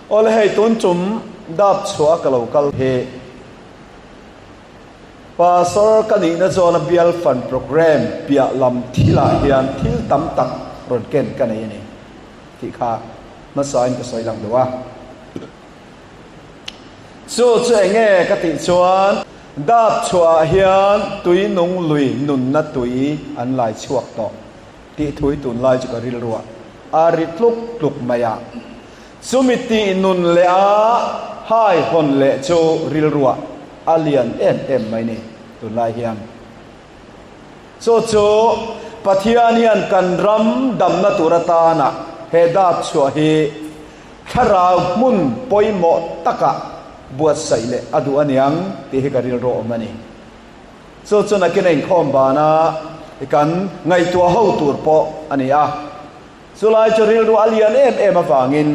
Awle hei tun tum dap chhuah a ka lo kal hi Pastor ka nihna chuan a bial fan program piah lam thilah hian thil tam tak rawn ken ka nei a ni tih kha hmasain ka sawi lang deuh a. Chu chu eng nge ka tih chuan dap chhuahah hian tui nung lui nunna tui an lai chhuak tawh tih thui tunlai chu ka rilruah a ri tluk tluk mai a. Chumi tih nun leh a hai hawn leh chu rilruah a lian em em mai ni tunlai hian. Chu chu Pathian hian kan ram damna tur atana he dap chhuah hi thlarau hmun pawimawh takah buatsaih leh a duh aniang tih hi ka rilru awm a ni. Chu chu nakin a inkhawm bana kan ngaihtuah ho tur pawh a ni a. Chulai chu rilru a lian em em avangin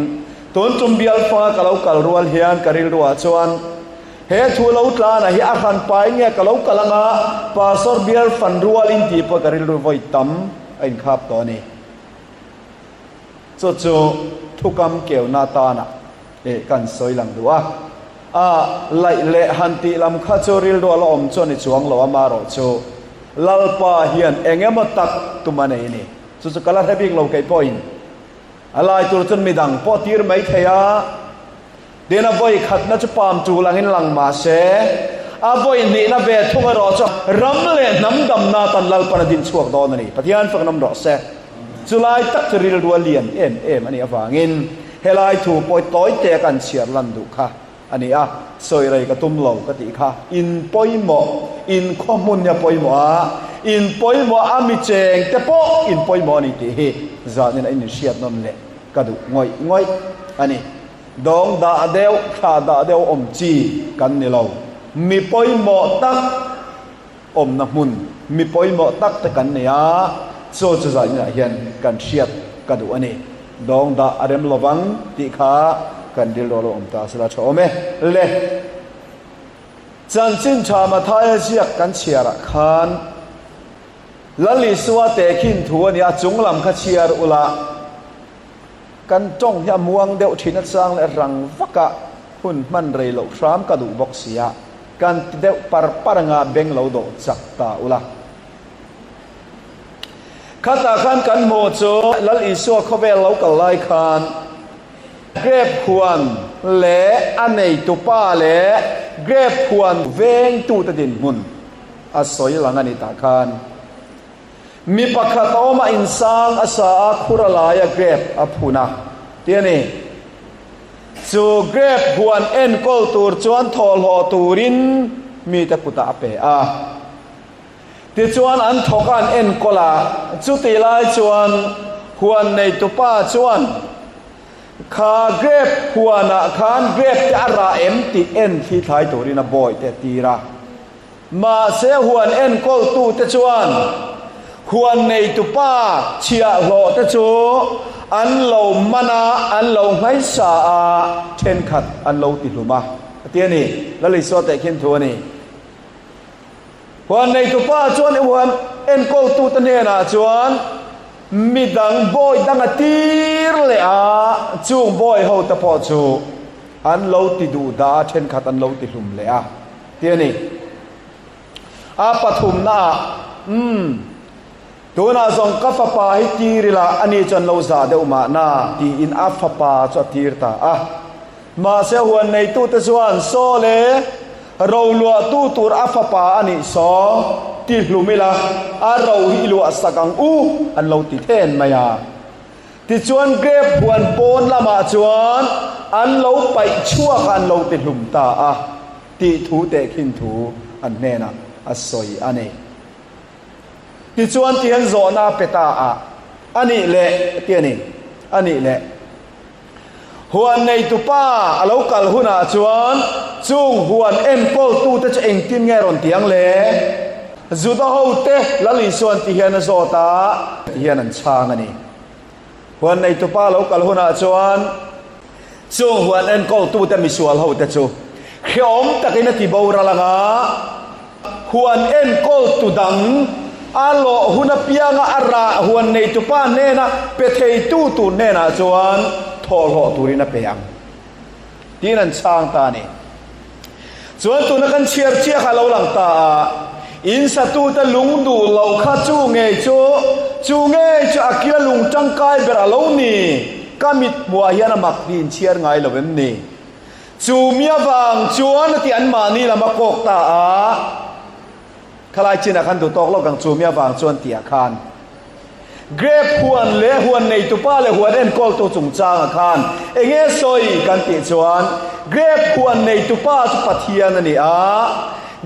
tun tum bial fanga ka lo kal rual hian ka rilruah chuan he thu lo tlana hi a hran pai nge ka lo kal anga Pastor bial fan rualin tih pawh ka rilru vawi tam a inkhap tawh a ni. Chu chu thukam keuna atana eh kan sawi lang duh a. A laih leh han tih lam kha chu rilru a la awm chuan i chuang lo amarawh chu Lalpa hian eng emaw tak tum a nei a ni. Chu chu ka la hre bik lo kei pawhin a lai tur chuan midang pawh tir mai thei a, tin a vawi khatna chu pam tul angin lang mah se, a vawi hnihna ve thung erawh chu ram leh hnam damna tan Lalpan a din chhuak dawn a ni. Pathian fak nawm rawh se. Chu lai tak chu rilru a lian em em a nih avangin helai thu pawi tawi te kan chhiar lan duh kha a ni a, sawi rei ka tum lo ka tih kha in pawimawh, in khaw hmun hi a pawimawh a, in pawimawh a mi cheng te pawh in pawimawh a ni tih hi zanin a in inhriat nawn leh ka duh ngawih ngawih a ni. Dawng dah deuh, thlah dah deuh awm chi kan ni lo, mi pawimawh tak awmna hmun, mi pawimawh tak te kan nei a, chaw chu zaninah hian kan hriat ka duh a ni. Dawng dah a rem lovang tih kha kan rilru lo awm ta sela tha awm e. Le Chanchin tha Mathaia ziak kan chhiarah khan Lal Isua tehkhin thu a ni a, chung lam kha chhiar ula kan tawng hi a muang deuh thin a chang leh rang vaka hun hman rei loh hram ka duh bawk si a. Kan ti deuh par par anga beng lo dawh chak ta ula. Khatah khan kan hmuh chu Lal Isua khawvel lo kal lai khan grape huan leh a neitupa leh grape huan vengtute dinhmun a sawi lang a ni tah khan mi pakhat a awm a insang a sa a khur a lai a grape a phun a ti a ni. Chu grape huan enkawl tur chuan thawhlawh turin mite kutah a pe a. Tichuan an thawk a an enkawl a, chutih lai chuan huan neitupa chuan kha grape huanah khan grape te a rah em tih en thli thlai turin a bawihte a tir a. Mahse huan enkawltute chuan huan neitupa chhiahhlawhte chu an lo man a, an lo nghaisa a, thenkhat an lo tihlum a, a ti a ni. Lal Isua tehkhin thu a ni. Huan neitupa chuan huan enkawltute hnenah chuan midang bawi dang a tir leh a, chung bawi hote pawh chu an lo ti duh dah a, thenkhat an lo tihlum leh a. Ti a ni. A pathumnaah, Umm, tunah zawng ka fapa hi tir ila, ani chuan lo zah deuh mahna, tiin a fapa chu a tir ta a. Mahse, huan neitute chuan, Saw le, roluahtu tur a fapa a nih saw, ti hlum ila, a ro hi i luahsak ang u, an lo ti then mai a. Tichuan grape huan pawn lamah chuan an lo paih chhuak a, an lo ti hlum ta a tih thu tehkhin thu an hnenah a sawi a ni. Tichuan tihian zawhna a pe ta a, A nih leh, ti a ni, a nih leh. Huan neitupa a lo kal hunah chuan chung huan enkawltute chu engtin nge rawn ti ang le? Juda hote Lal Isuan ti hian a zawt a, ti hian an chhang a ni. Huan neitupa lo kal hunah chuan chung huan enkawltute misual hote chu hrehawm takin a ti boral ang a, huan enkawltu dang a lawh hun apianga a rah huan neitupa hnena pe theitu tur hnenah chuan thawhhlawh turin a pe ang. Tiin an chhang ta a ni. Chuan tuna kan chhiar chiah kha a lo lang ta a, in satute lung duh loh kha chu ngei chu, chu ngei chu a kila lung tangkai ber a lo ni, ka mit hmuah hian a mak hi in chhiar ngai lo em ni? Chu mi avang chuan a ti anmahni lam a kawk ta a, Khalai chinah khan duh tawk lawk ang chu mi avang chuan tih ah khan Grape huan leh huan neitupa leh huan enkawltu chungchangah khan enge sawi kan tih chuan Grape huan neitupa chu Pathian a ni a,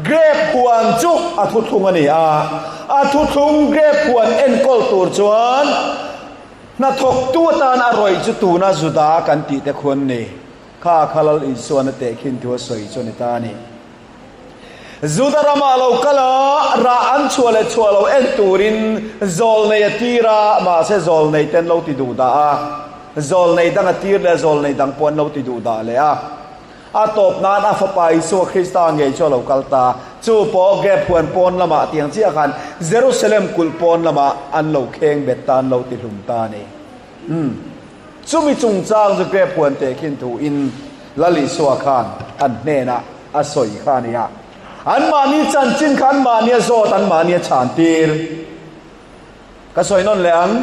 Grape huan chu a thuthlung a ni a, a thuthlung Grape huan enkawl tur chuan hnathawktu atan a rawih chu tuna Juda kan tih te khuan ni kha kha Lal Isuan a tehkhin thu a sawi chu a ni ta a ni. Juda ramah lo kal a, rah an chhuah leh chhuah lo en turin zawlnei a tir a, mahse zawlnei te an lo ti duh dah a, zawlnei dang a tir leh a, zawlnei dang pawh an lo ti duh dah leh a. A tawp nan a Fapa Isua Krista ngei chu a lo kal ta. Chu pawh Grape huan pawn lamah tiang chiah khan Jerusalem kulh pawn lamah an lo kheng bet ta, an lo ti hlum ta a ni. Umm. Chumi chungchang chu Grape huan tehkhin thuin Lal Isua khan an hnenah a sawi kha a ni a. Anmahni chanchin kha anmahni a zawt, anmahni a chhan tir. Ka sawi nawn leh ang.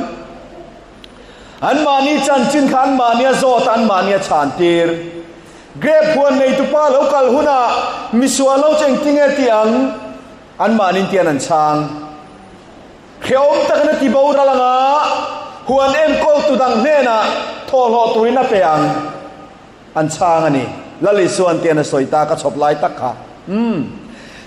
Anmahni chanchin kha anmahni a zawt, anmahni a chhan tir. Grape huan neitupa lo kal hunah misual lo chu engtinge ti ang? Anmahnin tian an chhang. Hrehawm takin a ti boral ang a, huan enkawltu dang hnenah thawhhlawh turin a pe ang. An chhang a ni. Lal Isua'n tian a sawi ta ka chhawp lai tak kha. Umm.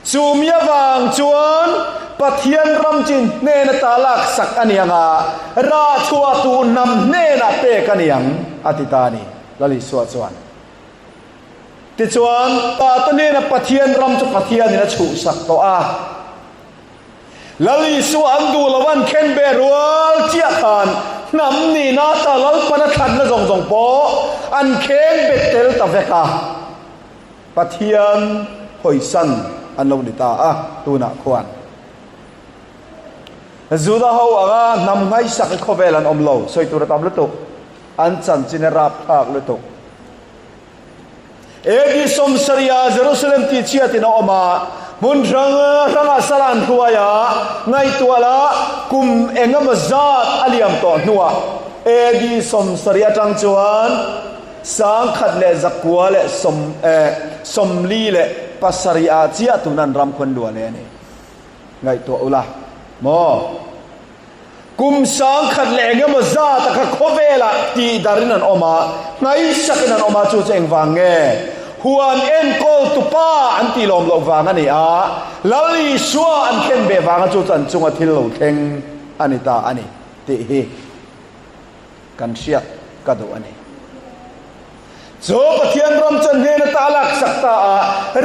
Chu mi avang chuan Pathian ram chin hnen ata laksak a ni ang a, rah chhuah tu hnam hnenah pek a ni ang, a ti ta a ni, Lal Isua chuan. Tichuan, Pate hnena Pathian ram chu Pathianin a chhuhsak tawh a. Lal Isua an duh lo an khen ve rual chiah khan hnam nihna ata Lalpan a thlanna zawng zawng pawh an kheng bet tel ta vek a, Pathian hawisan an lo ni ta a, tunah khuan Juda ho anga hnam ngaihsak i khawvel an awm lo, sawi tur a tam lutuk, an chanchin a rapthlak lutuk. AD 70 ah Jerusalem tihchhiat in a awm a, hmun hrang hrangah sal an hruai a, ngaihtuah la kum engemaw zat a liam tawh hnuah AD 70 atang chuan 1747 ah chiah tun an ram khuan luah leh a ni. Ngaihtuah ula maw? Kum 1000 leh engemaw zat a kha khawvelah tih darin an awm a, hnaisakin an awm a, chu chu engvang nge? Huan enkawl tupa an tih lawm loh vang a ni a, Lal Isua an khen ve vanga chu chu an chunga thil lo thleng a ni ta a ni tih hi kan hriat ka duh a ni. Chu Pathian ram chuan hnen ata a laksak ta a,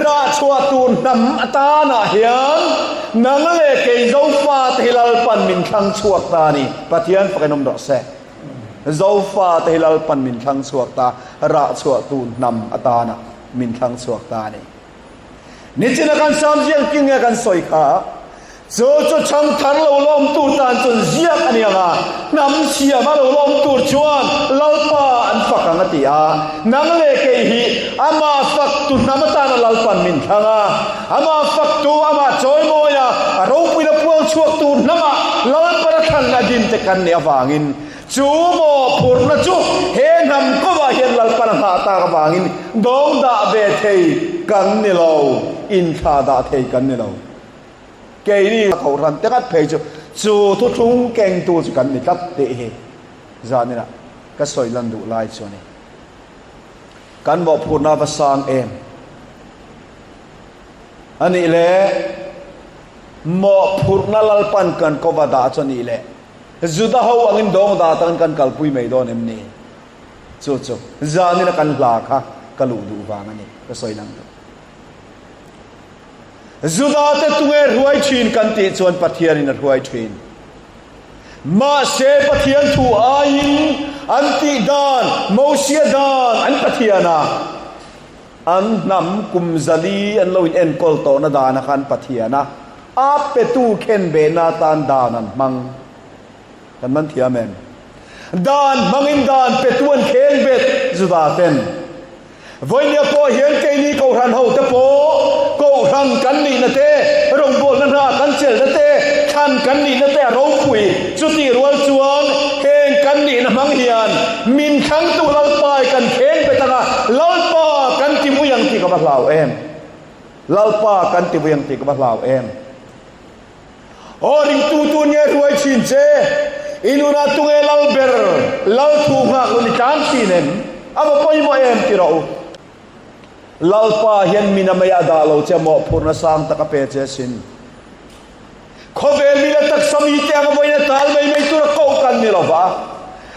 rah chhuah tur hnam atanah hian nang leh kei Zofa te hi Lalpan min thlang chhuak ta a ni. Pathian fakin awm rawh se. Zofa te hi Lalpan min thlang chhuak ta, rah chhuah tur hnam atanah min thlang chhuak ta a ni. Nichina kan sam ziak king nge kan sawi kha? Chu chu chhang thar lo lawm tur tan chuan ziak a ni ang a, hnam siam a lo lawm tur chuan Lalpa an fak ang a ti a. Nang leh kei hi amah faktu hnam atana Lalpan min thlang a, amah faktu, amah chawimawi a, a ropuina puang chhuak tur hnamah Lalpan a thlan a din te kan nih avangin Chu mawhphurhna chu he hnam kawngah hian Lalpan a nghah tak avangin dawng dah ve thei kan ni lo, inthlah dah thei kan ni lo. Keini kohhran te ngat phei chu chu thuthlung kengtu chu kan ni tlat tih hi zaninah ka sawi lan duh lai chu a ni. Kan mawhphurhna a va sang em? A nih leh mawhphurhna Lalpan kan kawva dah chu a nih leh Juda ho angin dawng dah atangin kan kalpui mai dawn em ni? Chu chu zanin a kan hla kha ka luh duh vang a ni, ka sawi lang duh. Juda te tunge hruai thin kan tih chuan Pathianin a hruai thin. Mahse Pathian thu aiin an tih dan, Mosia dan an Pathian a, an hnam kum zali an lo in enkawl tawhna dana khan Pathian a, A petu khenbehna atan dan an hmang. Kan man thiam em? Dan hmangin dan petu an khenbet Juda ten. Vawinia pawh hian keini Kohhran hote pawh Kohhran kan nihna te, rawngbawlna hna kan chelhna te, thlan kan nihna te a ropui. Chutih rual chuan heng kan nihna hmang hian min thlangtu Lalpa i kan kheng bet anga Lalpa kan ti vui ang tih ka va hlau em? Lalpa kan ti vui ang tih ka va hlau em? Aw ringtu tu nge hruai thin che? I nunah tunge lal ber, lal thu nghak lo ni tlang thin em? A va pawimawh em ti rawh u. Lalpa hian min a mei a dah lo che mawhphurhna sang tak a pe che asin. Khawvel mi le taksa mite anga vawiin a tal mai mai tura koh kan ni lo va.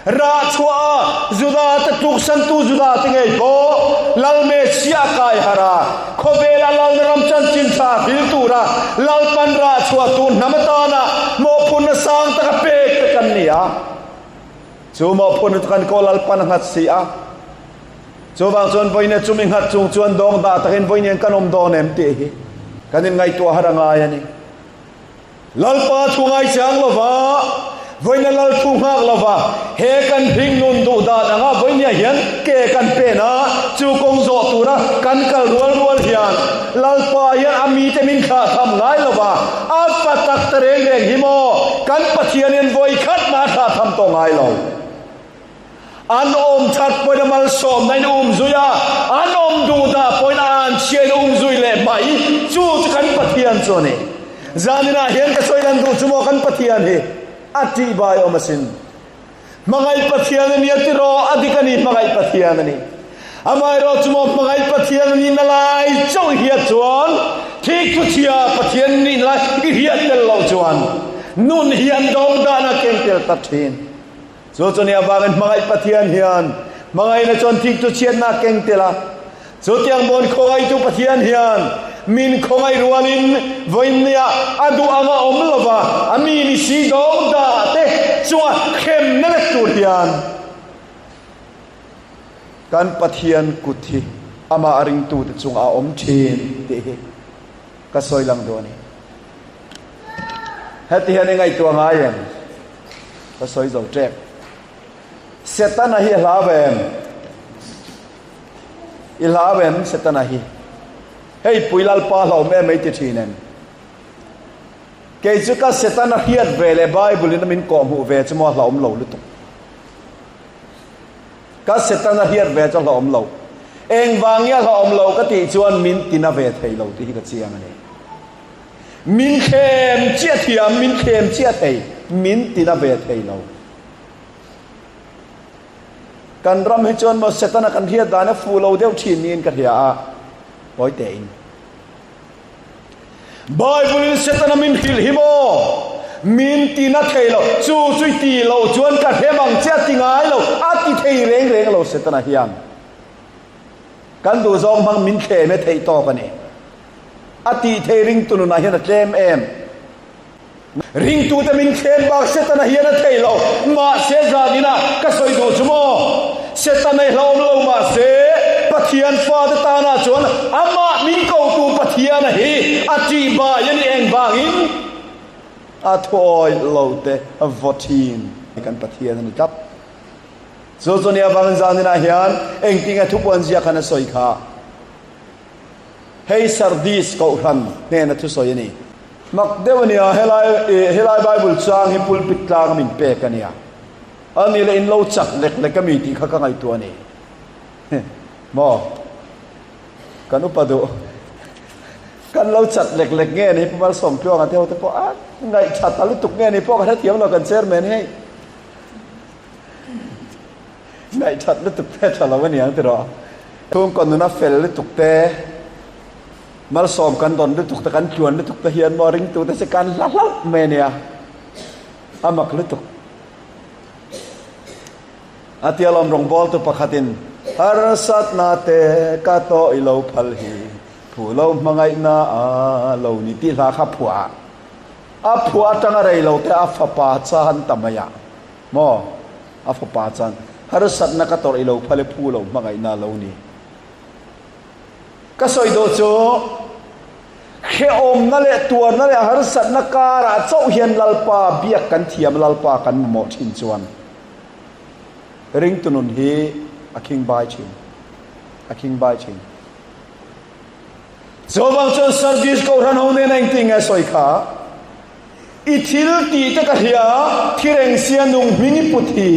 Rah chhuah a, Juda te tluksantu Juda te ngei pawh Lal Messiah a kai harh a, khawvela Lalna ram chanchin tha hril tura Lalpan rah chhuah tur hnam atana mawhphurhna sang taka pek te kan ni a. Chu mawhphurhna chu kan kaw Lalpan a nghat si a. Chuvang chuan vawiin chumi nghat chung chuan dawng dah takin vawiin hian kan awm dawn em tih hi kan inngaihtuah har a ngai a ni. Lalpa thu ngaichang lova, vawiina Lal thu nghak lova, he kan hringnun duh dan anga vawinia hian ke kan pen a, chu kawng zawh tura kan kal rual rual hian Lalpa hian a mite min thlah tham ngai lova, a pa tak ta reng reng hi maw kan Pathian hian vawi khat mah a thlah tham tawh ngai lo. An awm that pawhin a malsawmna in a um zui a, an awm duh dah pawhin a anchhia in a um zui leh mai. Chu chu kan Pathian chu a ni. Zaninah hian ka sawi lan duh chu maw kan Pathian hi a tihbai awm asin. Hmangaih Pathian a nia tiraw a dik a ni hmangaih Pathian a ni. Amaherawh chu maw hmangaih Pathian a nihna lai chauh i hriat chuan thik thuchhia Pathian nihna lai i hriat tel loh chuan nun hi an dawng dahna keng tel ta thin. Chu chu nia vangin hmangaih Pathian hian hmangaihna chuan thik chu chhiatna a keng tel a. Chutiang bawn khawngaihtu Pathian hian min khawngaih rualin vawiinnia a duh anga awm lova a mi ni si dawng dah te chunga hremna lek tur hian kan Pathian kut hi amah ringtute chungah a awm thin tih hi ka sawi lang duh a ni. Heti hian i ngaihtuah ngai em? Ka sawi zo tep. Setana hi a hlau em? I hlau em Setana hi? Hei pui Lalpa hlauhawm em mai ti thin em? Kei chu ka Setana hriat ve leh Bible in a min kawhhmuh ve chu maw a hlauhawm lo lutuk. Ka Setana hriat ve chu a hlauhawm lo. Engvang nge a hlauhawm lo ka tih chuan min tina ve thei lo tih hi ka chiang a ni. Min thlem chiah thiam, min thlem chiah thei, min tina ve thei lo. Kan ram hi chuan maw Setana kan hriat dan a fuh lo deuh thin niin ka hria a, pawi tein. Bible in Setana min hrilh hi maw min tina thei lo, chu chu i ti lo chuan ka hrem ang che a ti ngai lo, a ti thei reng reng lo Setana hian. Kan duhzawng hmang min thlem e theih tawk a ni. A tih thei ringtu nunah hian a tlem em? Ringtute min thlem bak Setana hian a thei lo. Mahse zanin ah ka sawi duh chu maw? Setana i hlauhawm lo mahse Pathian fate tanah chuan amah min kotu Pathiana hi a tih bai a ni engvangin a thuawih lo te vaw thin kan Pathian a ni tlat. Chu chu nia vangin zanin ah hian engtinge thupuan ziak khan a sawi kha. Hei Sardis Kohhran hnena thusawi a ni. Mak deuh a nia, helai helai Bible chang hi pulpit tlang a min pek a nia. A ni leh in lo chak lek lek a mi tih kha ka ngaihtuah a ni. Maw? Kan upa duh. Kan lo chat lek lek nge ni Pu Malsawmtluanga te ho te pawh a ngaihthat a lutuk nge ni pawh ka hrethiam lo kan chairman hei. Ngaihthat lutuk te tha lo a niang tiraw. Chhungkaw nuna fel lutuk te, malsawm kan dawn lutuk te, kan tluan lutuk te hian maw ringtu te chu kan hla hlauh mai a nia. A mak lutuk. A tia lawm rawngbawltu pakhatin harsatna te ka tawh i lo phal hi phu lo hmangaihna a lo ni tih hla kha phuah a phuah atanga rei lo te a fapa chan ta mai a maw A fapa chuan, Harsatna ka tawrh i lo phal e phu lo hmangaihna a lo ni. Ka sawi dawh chu, hrehawmna leh tuarna leh harsatna karah chauh hian Lalpa biak kan thiam, Lalpa kan mamawh thin chuan ringtu nun hi a khingbai thin. A khingbai thin. Chuvang chuan Sardis Kohhran ho nena engtin nge sawi kha? I thil tih te ka hria, thireng sia nung hming i put hi.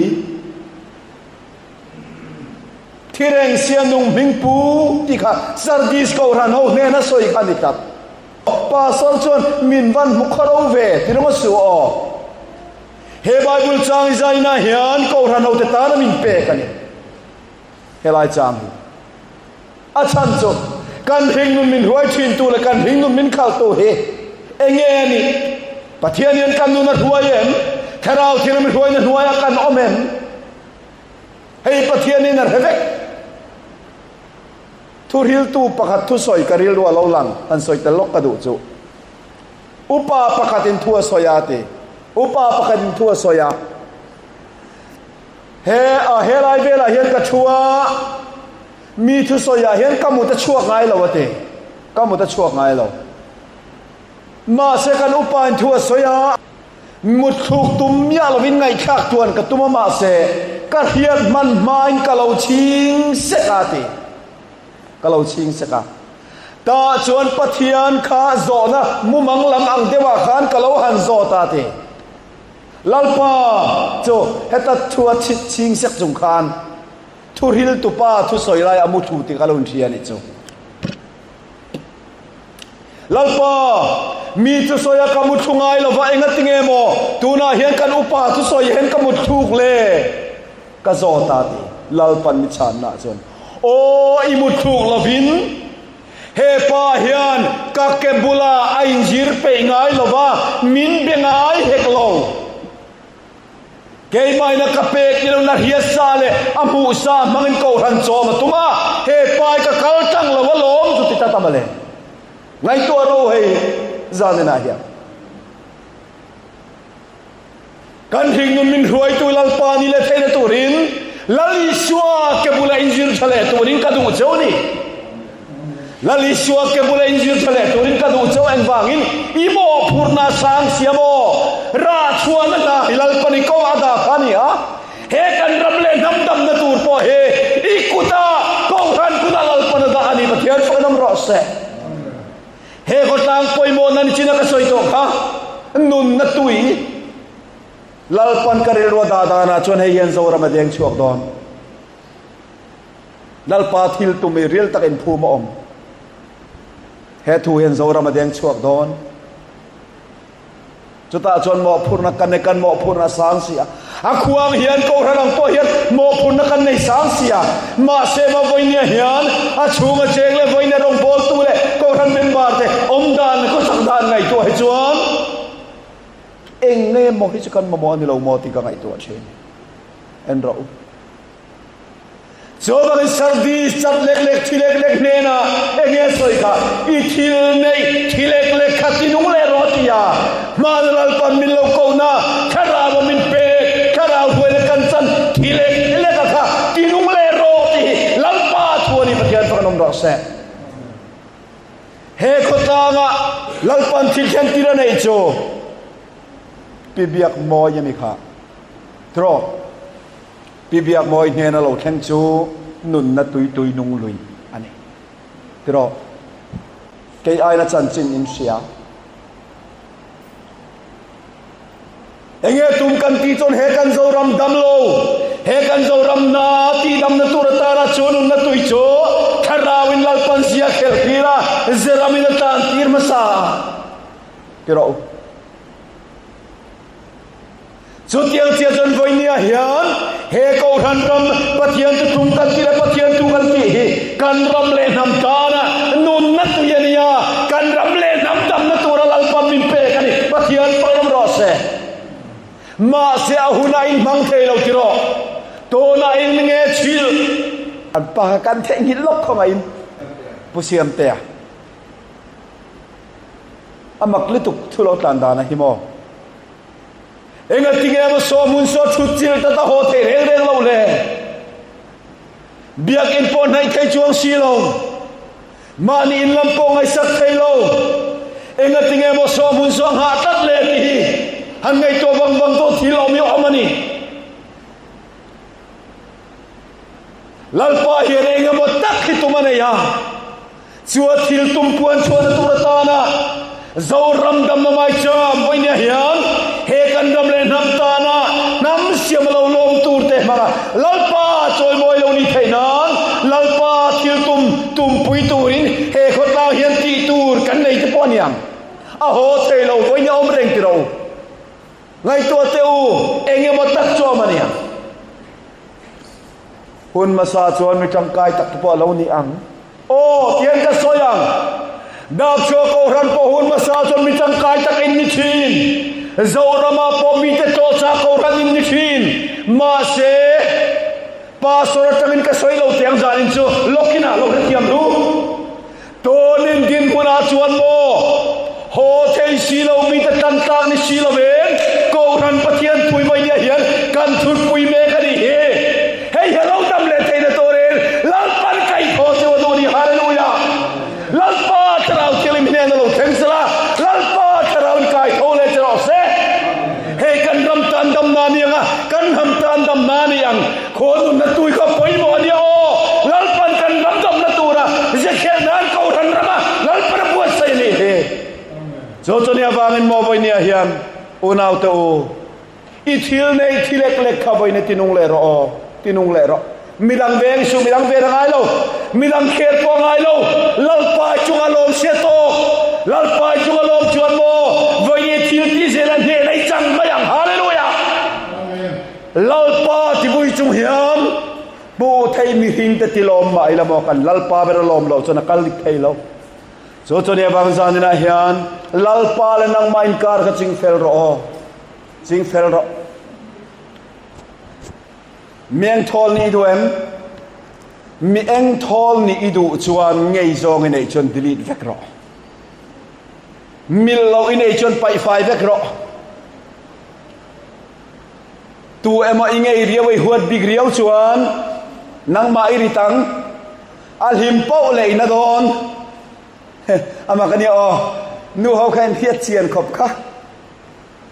Thireng sia nung hming pu tih kha Sardis Kohhran ho hnena sawi kha a ni tlat. Pastor chuan min van hmu khawro ve ti rawng a su aw. He Bible chang i zaina hian Kohhran hote tana min pek a ni. Helai chang hi a chhan chu kan hringnun min hruai thintu leh kan hringnun min khalhtu hi enge a nih? Pathian hian kan nun a hruai em? Thlarau thianghlim hruaina hnuaiah kan awm em? Hei Pathianin a hre vek. Thuhriltu pakhat thusawi ka rilru a lo lang, han sawi tel lawk ka duh chu. Upa pakhatin thu a sawi a ti. Upa pakhatin thu a sawi a. He a helai velah hian ka thu a, mi thusawiah hian ka mut a chhuak ngai lo a ti. Ka mut a chhuak ngai lo. Mahse kan upain thu a sawi a, mutthluk tum miah lovin ngaihthlak tuan ka tum a mahse ka hriat hman hmain ka lo chhing sek a ti. Ka lo chhing sek a. Tah chuan Pathian kha zawhna mumang lam ang deuhah khan ka lo han zawt a ti. Lalpa chu heta thu a chhit chhing sek chung khan thuhriltupa thusawi lai a mu thu tih ka lo inhria a nih chu. Lalpa, mi thusawi a ka mu thlu ngai lo va, engati nge maw tunah hian kan upa thusawi hian ka mu thluk le? Ka zawt a ti. Lalpan mi chhanna chuan, Aw, i mu thluk lovin He pa hian ka ke bulah a inzir peih ngai lo va, min be ngai hek lo. Keimahina ka pek ni lohna hriatsa leh a hmuhsa hmangin kohhran chawm a tum a, he pa hi ka kal tang lo alawm chu ti ta ta mawle. Ngaihtuah ro hei zaninah hian. Kan hringnun min hruaitu Lalpa ni leh theihna turin Lal Isua ke bula inzir tha leh turin ka duh cheu ni. Lal Isua ke bula inzir tha leh turin ka duh cheu engvangin i mawhphurhna a sang sia maw? Rah chhuahna hna hi Lalpa ni ko a dah kha a ni a. He kan ram leh hnam damna tur pawh hi i kuta Kohhran kutah Lalpan a dah a ni Pathian fakin awm rawh se. He khawtlang pawimawhna ni chin a ka sawi tawh kha, nunna tui Lalpan ka rilru a dah danah chuan hei hian Zoram a deng chhuak dawn. Lalpa thil tum i ril tak inphum a awm. He thu hian Zoram a deng chhuak dawn. Chutah chuan mawhphurhna kan nei, kan mawhphurhna a sang si a. A khuang hian Kohhran ang pawh hian mawhphurhna kan nei sang si a. Mahse ma vawinia hian a chhunga cheng leh vawinia rawngbawltu leh Kohhran member te awm dan leh khawsak dan ngaihtuah hi chuan eng nge maw hi chu kan mamawh a ni lo maw tih ka ngaihtuah thin. En rawh u. Chuvangin Sardis chat lek lek thi lek lek hnenah eng nge sawi kha, I thil neih thi lek lek kha ti nung leh rawh ti a, hmana Lalpan min lo kohna thlarau a min pek, thlarau hruai leh kan chan thi lek lek a kha ti nung leh rawh tih hi Lalpa thu a ni Pathian chu kan awm rawh se. He khawtlanga Lalpan thil thlen tir a neih chu Pi Biakmawi a ni kha. Tiraw? Pi Biakmawi hnena lo thleng chu nunna tui tui nung lui a ni. Tiraw? Kei aina chanchin in hria. Enge tum kan tih chuan he kan Zoram dam lo, he kan Zoram na tih damna tur atana chu nunna tui chu Thlarauin Lalpan zia khelh tir a, Zeramin a tan tir hmasa a. Tiraw? Chutiang chiah chuan vawinia hian he Kohhran ram Pathian chu tum kan tih leh Pathian tu kan tih hi kan ram leh hnam tana nunna tui a ni a, kan ram leh hnam damna tura Lalpa min pek a ni. Pathian pawh awm rawh se. Mahse a hunah in hmang thei lo tiraw? Tunah in nge chhilh? An pa kha kan theihnghilh lawk khawngaihin Pu Siamtea. A mak lutuk thu lo tlan dan a hi maw? Engati nge maw saw hmun saw thut chil ta ta haw thei reng reng lo le? Biakinn pawh hnaih thei chuang si lo. Mahni in lam pawh ngaihsak thei lo. Engati nge maw saw hmun saw nghah tlat le tih hi han ngaihtuah vang vang tawh thil awm hi a awm a ni. Lalpa hian eng emaw tak hi tum a nei a, chu a thil tum puan chhuahna tur atana Zoram damna mai cham vawinia hian he kan ram leh hnam tana hnam siam a lo lawm tur te hmanga Lalpa chawimawi lo ni theih nan Lalpa thil tum tumpui turin he khawtlang hian tih tur kan nei te pawh a niang. A haw thei lo vawinia awm reng ti rawh u. Ngaihtuah teh u, eng emaw tak chu a awm a niang. Hun hmasa chuan mi tangkai tak te pawh a lo ni ang. Aw, tiang ka sawi ang. Dapchhuah Kohhran pawh hun hmasa chuan mi tangkai tak in ni thin. Zoramah pawh mite tlawhchah Kohhran in ni thin. Mahse, Pastor atangin ka sawi lo tiang zanin chu lawkinah lo hrethiam duh. Tawnin dinhmunah chuan maw haw thei si lo mite tan tlak ni si lovin Kohhran Pathian pui mai nia hian kan thutpui mek a nih hi. Hei hi a lo dam leh theihna turin Lalpan kaihthawh cheu a duh a ni. Hallelujah! Lalpa Thlarau Thianghlim hnena lo thleng sela, Lalpa Thlarauin kaitho leh che rawh se. Hei kan ram tan damna a ni ang a, kan hnam tan damna a ni ang. Khaw nunna tui kha pawimawh a nia aw! Lalpan kan ram damna tura zekhelh nan Kohhran rama Lalpan a buatsaih a nih hi. Chu chu nia vangin maw vawinia hian unaute u, i thil neih thi lek lek kha vawiin tinung leh rawh aw, tinung leh rawh. Midang veng suh, midang ven a ngai lo, midang khel pawh a ngai lo, Lalpa i chunga lawm sia tawk, Lalpa i chunga lawm chuan maw vawiin i thil tih zela hnehna i chang mai ang. Hallelujah! Lalpa tibui chung hian hmuh theih mihring te tilawm mah ila maw kan Lalpa ber a lawm loh chuan a kal dik thei lo. Chu chu nia vang zaninah hian Lalpa leh nangmah inkar kha ching fel rawh aw. Ching fel rawh. Mi eng thawl nih i duh em? Mi eng thawl nih i duh chuan ngei zawng i neih chuan delete vek rawh. Mil loh i neih chuan paih fai vek rawh. Tu emaw i ngei riau i huat bik riau chuan nangmah i rit ang. A hlim poh leh in a dawn. Amah ka nia aw. Nu ho kha in hriat chian khawp kha.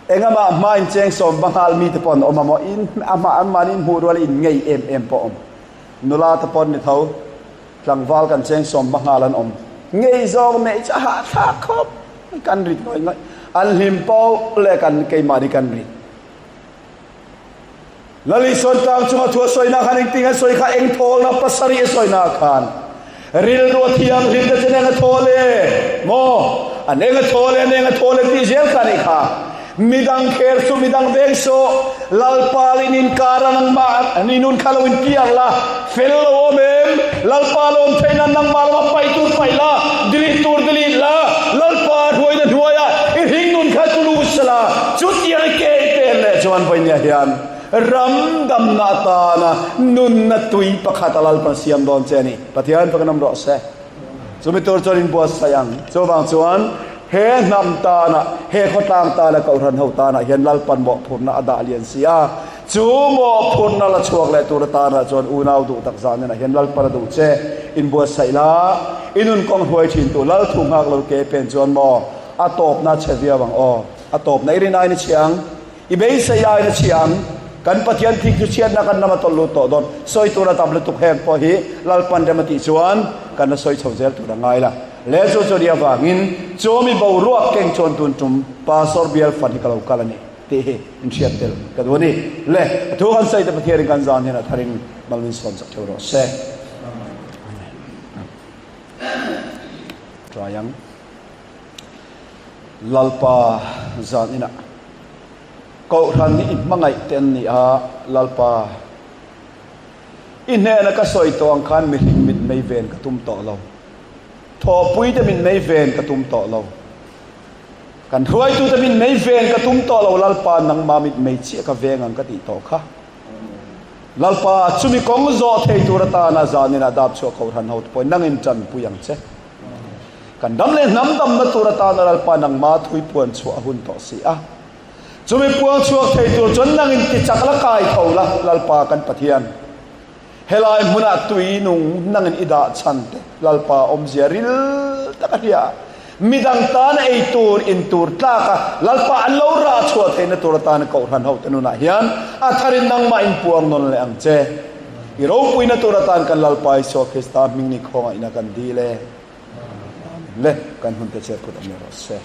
Engamah hma in cheng sawm va nghal mi te pawh an awm a maw? In amah an mahni in hmuh rual in ngei em em pawh awm. Nula te pawh ni tho. Tlangval kan cheng sawm va nghal an awm. Ngei zawng neih chu a hahthlak khawp. Kan rit ngawih ngawih. An hlim poh leh kan keimahni kan rit. Lali sawn tlang chunga thu a sawina khan engtin a sawi kha eng thawlna pasarih a sawina khan rilru a thianghlim te chen eng a thawl e maw an eng a thawl e an eng a thawl e tih zel kha nih kha midang kher chu midang veng sawh Lalpa in inkar a nangmah an inun kha lo in piar la fel lo awm em Lalpa lawm theih nan nangmah lama paih tur paih la delete tur delete la Lalpa hruaina hnuaia i hringnun kha chu lut sela chutiang i ke i pen leh chuan vawinia hian ram damna atana nunna tui pakhat a Lalpa siam dawn che a ni Pathian pakin awm rawh se. Chumi tur chuan in buatsaih ang. Chuvang chuan he hnam tana, he khawtlang tana, Kohhran ho tanah hian Lalpan mawhphurhna a dah lian si a. Chu mawhphurhna la chhuak leh tur atanah chuan unau duh tak zah nenah hian Lalpan a duh che. In buatsaih la, i nun kawng hruai thin tu Lal thu nghak lo ke pen chuan maw a tawpna a chhe viau ang aw. A tawpna i rin aiin a chhia ang. I beisei aiin a chhia ang. Kan Pathian thik chu chhiatna kan ram a tawlh lut tawh dawn. Sawi tur a tam lutuk heng pawh hi Lalpan rem a tih chuan kan la sawi chho zel tur a ngai la. Le chu chu nia vangin chumi boruak keng chuan tun tum Pastor bial fan hi ka lo kal a ni tih hi in hriat tel ka duh a ni. Le a thu kan sawi te Pathianin kan zan hian a tharin mal min sawn chak theuh rawh se. Amen. Try ang. Lalpa zan inah Kohhran hi i hmangaih te an ni a, Lalpa, i hnena ka sawi tawh ang khan mihring mit mei ven ka tum tawh lo. Thawhpui te mit mei ven ka tum tawh lo. Kan hruaitu te mit mei ven ka tum tawh lo, Lalpa, nangma mit mei chiah ka veng ang ka tih tawh kha. Lalpa, chumi kawng zawh thei tur atana zan inah dap chhuah Kohhran hote pawhin nangin tanpui ang che. Kan ram leh hnam damna tur atana Lalpa nangma thui puan chhuah a hun tawh si a. Chumi puang chhuak thei tur chuan nangin ti chak la kai tho la Lalpa kan Pathian. Helai hmunah tui nung nangin i dah chhan te Lalpa awmzia ril tak a hria a. Midang tan ei tur in tur tlak a Lalpa an lo rah chhuah theihna tur atana Kohhran hote nunah hian a tharin nangmah in puang nawn leh ang che. I ropuina tur atan kan Lalpa Isua Krista hming ni khawngaihna kan dil e. Amen. Le, kan hun te chet phut awm leh rawh se.